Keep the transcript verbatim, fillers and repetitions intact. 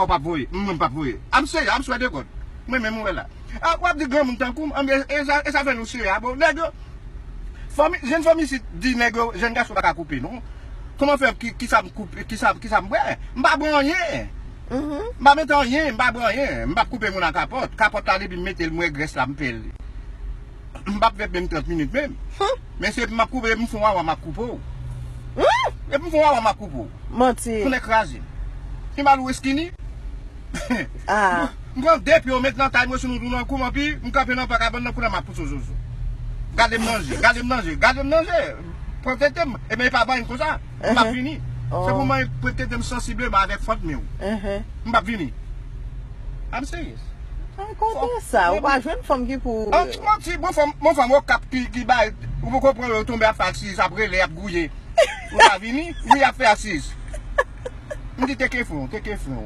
ou p ap voye. M menm p ap voye. I'm serious, I'm swear to God. Mwen menm ou wè la. Ah, w ap di granmoun tankou m, anben, e sa, e sa fè nou sere a, bon, nèg yo, fanmi, jèn fanm isit di nèg yo, jèn gason pa ka koupe, non. Kòman fè ki, ki sa m koupe, ki sa, ki sa m bwè? M pa bwè anyen. M pa mete anyen, m pa bwè anyen. M p ap koupe moun a kapòt. Kapòt la, depi m mete l, m wè grès la, m pè l. M p ap fè menm trant minit menm. Men se m ap koupe, m fè w wawa, m ap koupe w. Epi m fè w wawa, m ap koupe w. Manti. Tounen kraze. Pi mal ou eskini. Ah. M pran de pye, w met nan tay mwen sou nou tou nan kou m, anpi m kanpe nan pa kabann nan, kounye a m ap pouse w zozo. Gade m nan je, gade m nan je, gade m nan je. Pwotete m. Ebyen, e pa vann konsa. M ap vini. Se pou mwen pwotete m sansibleman avèk fant mwen. M p ap vini. I'm serious. Ay, kote sa? Ou pa jwenn fanm ki pou. An, manti, bon fanm, bon fanm Okap ki, ki bay, ou poko pran yo tonbe ap fè asiz, ap rele, ap gouye. Ou ta vini? Wi, ap fè asiz. M di, teke fon, teke fon.